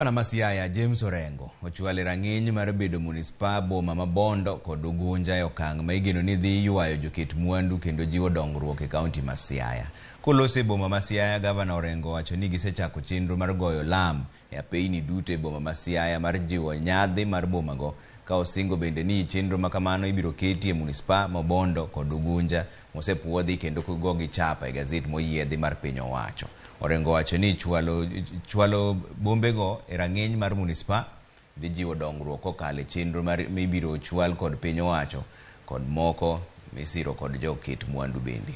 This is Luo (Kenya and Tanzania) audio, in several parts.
Gavana ma Siaya James Orengo ochwalo e rang'iny mar bedo munispaa boma ma Bondo kod Ugunja e okang' ma igeno ni dhi ywayo joket mwandu kendo jiwo dongruok e kaunti ma Siaya. Koloso e boma ma Siaya, Gavana Orengo owacho ni gisechako chenro mar goyo lam e apeyni duto e boma ma Siaya mar jiwo nyadhi mar bomago ka osingo bende ni chenro ma kamano ibiro keti e munispaa ma Bondo kod Ugunja mosepuodhi kendo gogi chapa e gazet moyiedhi mar piny owacho. Orengo owacho ni chwalo, chwalo bombego e rang'iny mar munispaa dhi jiwo dongruok kokalo e chenro mar mibiro chwal kod piny owacho kod moko misiro kod joket mwandu bende.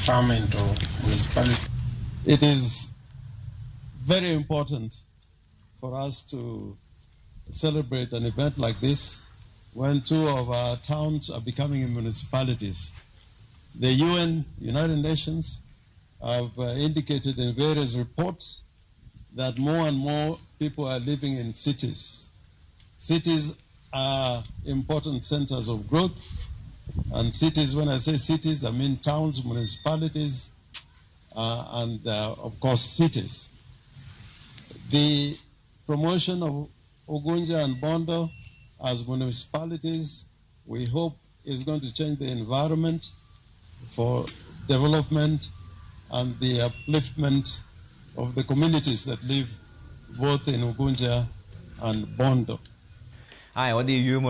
Farm into municipality. It is very important for us to celebrate an event like this when two of our towns are becoming municipalities. The UN, United Nations, have indicated in various reports that more and more people are living in cities. Cities are important centers of growth, and cities, when I say cities, I mean towns, municipalities, and of course cities. The promotion of Ugunja and Bondo as municipalities, we hope, is going to change the environment for development and the upliftment of the communities that live both in Ugunja and Bondo. Haya, wadhi e yueyo.